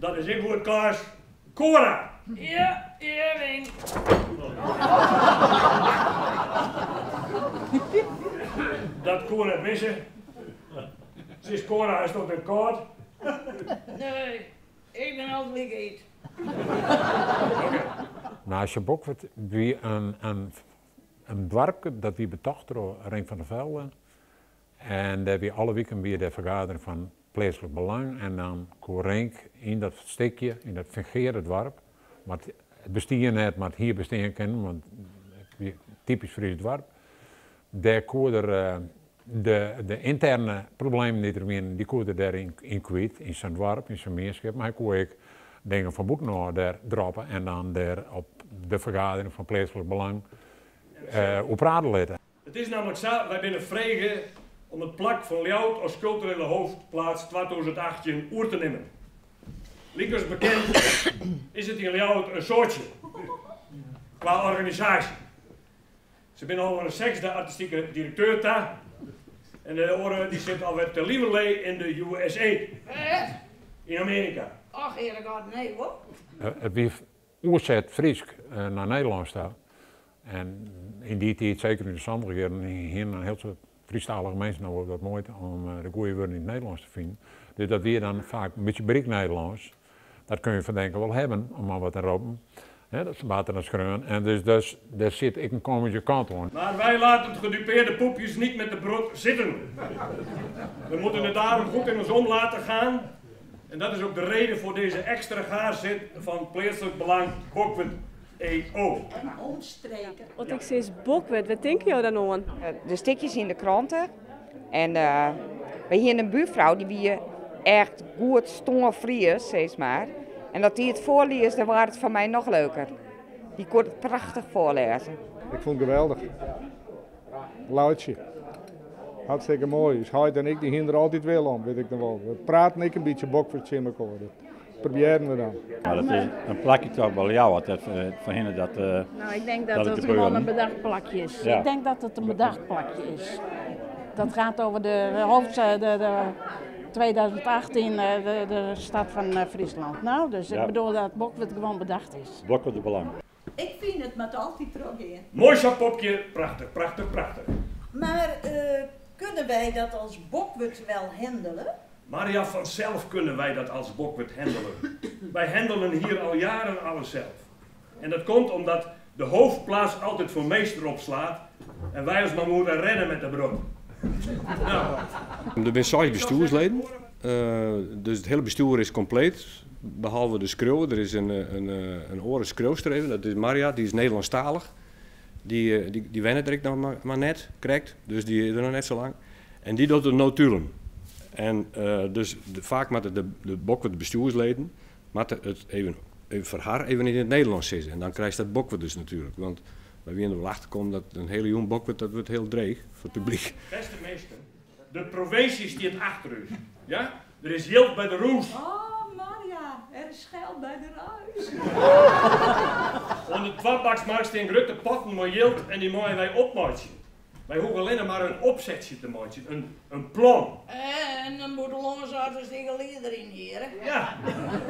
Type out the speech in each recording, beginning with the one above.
Dat is ek goed, Klaas. Cora! Ja, Irving. Dat koe net misse. Sis Cora, is it net kâld? Nee, ik bin altyd like hyt. Oké. No, sjoch, Bokwert wie in doarpke dat wie betocht troch Rink van der Velde. En dêr wie alle wiken wie dêr fergadering fan Pleatslik Belang en dan koe Rink yn dat stikje, yn dat fingearre doarp, want it bestie net, mar it hie bestean kinnen, want it wie typysk Frysk doarp, dêr koe er de ynterne problemen dy't der wienen, dy koe er dêr yn kwyt, yn sa'n doarp, yn sa'n mienskip, mar hy koe ek dingen fan bûtenôf dêr droppe en dan dêr op de fergadering fan Pleatslik Belang oer prate litte. It is nammentlik sa, wy binne frege om it plak fan Ljouwert as kulturele hoofdplaats 2018 oer te nimmen. Lykas bekend is it yn Ljouwert in soadsje kwa organisaasje. Se binne al oan de sechsde artistike direkteur ta en de oare dy sit alwer te lieverlee yn de USA. Yn Amearika. Och heare God, nee wol. It wie oerset Frysk nei Nederlânsk ta. En yn dy tiid, seker yn de santich jierren, hienen in hiel soad Frysktalige minsken noch wol wat muoite om de goede wurden yn it Nederlânsk te finen. Dus dat wie dan faak in bytsje bryk Nederlânsk. Dat kun je van denken wel hebben, om mar wat te roppen. Dat waard der dan skreaun. En dus, dus dêr sit ek in komyske kant oan. Maar wij laten gedupeerde poepjes niet met de brot zitten. We moeten het daarom goed in ons om laten gaan. En dat is ook de reden voor deze extra gaarsit van Pleatslik Belang Bokwert EO. En omstreken. As ik sis Bokwert, wêr tinke jo dan oan? De stikjes yn de krante. En wy hiene in buurfrou, dy wie echt goed stânfries, sis mar. En as dy it foarlies, dan waard it foar my noch leuker. Dy koe it prachtich foarlêze. Ik fûn it geweldich. Laitsje. Hartstikke moai. Us heit en ik dy hiene der altyd wille om, wit ik noch wol. We praten ek in bytsje Bokwerts tsjin mekoar. Dat probearren we dan. Mar dat is in plakje toch by Ljouwert, dat foarhinne dat. No, ik denk dat it gewoan in bedacht plakje is. Ik denk dat it in bedacht plakje is. Dat gaat over de hoofd, de 2018, de stad van Friesland. No, dus ik bedoel dat Bokwert gewoan bedacht is. Bokwert Belang. Ik fyn it moat altyd trochgean. Moai sa Popkje, prachtich, prachtich, prachtich. Maar kunnen wij dat als Bokwert wel handelen? Mar ja, fansels kunnen wij dat als Bokwert handelen. Wij handelen hier al jaren alles zelf. En dat komt omdat de hoofdplaats altijd voor meester opslaat en wij ons maar moeten redden met de brot. Nou. Der binne seis bestjoersleden, dus it hiele bestjoer is kompleet, behalve de skriuwer. Der is in oare skriuwster even, dat is Marja, dy is Nederlânsktalich. Dy wennet der ek noch mar net krekt, dus dy is der noch net sa lang. En dy docht de notulen. En dus faak moatte de Bokwert bestjoersleden moatte it even foar har even yn it Nederlânsk sizze. En dan krijst dat Bokwert dus natuerlik. Want wy wiene der wol achter kommen dat in hiele jûn Bokwert, dat wurdt hiel dreech foar it publyk. Bêste minsken, de provinsje stiet achter ús. Ja, der is jild by de rûs. Oh Marja, er is geld by de rûs. Oan de Twabaksmarkt stean grutte potten mei jild en dy meie wy opmeitsje. Wy hoege allinne mar in opsetsje te meitsjen, in plan. En in bûtenlânske artistike lieder ynhiere. Ja,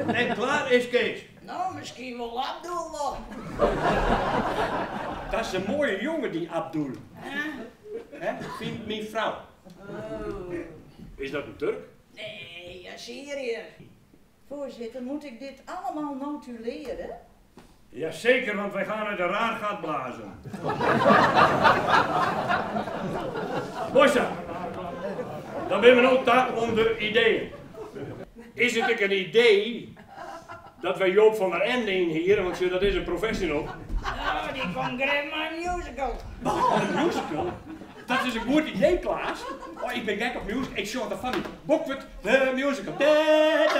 en klaar is Kees. No, miskien wol Abdul wol. Dat is in moaie jonge, dy Abdul. Hè, fynt myn frou. Is dat in Turk? Nee, in Syriër. Voorzitter, moet ik dit allemaal notuleren? Jazeker, want wij gaan uit een raar gat blazen. Moai sa. Dan binne we no ta oan de ideeën. Is it ek in idee dat wy Joop van der Ende ynhiere, want sjoch, dat is in professional. No, dy komt grif mei in musical. In musical? Dat is in goed idee, Klaas. Oh, ik bin gek op musical. Ik sjoch der foar my. Bokwert, de musical. Leuk,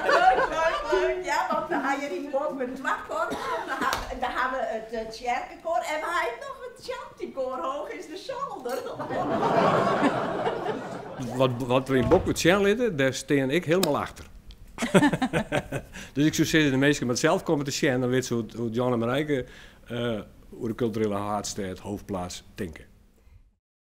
leuk, leuk. Ja, want we ha hjir yn Bokwert twa korpsen. We hawwe it tsjerkekoar en we ha ek noch it shantykoar Hoog is de Zolder. Wat we yn Bokwert sjen litte, dêr stean ik hielendal achter. Dus ik soe sizze, de minsken moatte sels komme te sjen, dan witte se hoe't Jan en Marijke oer de kulturele haadstêd, hoofdplaats, tinke.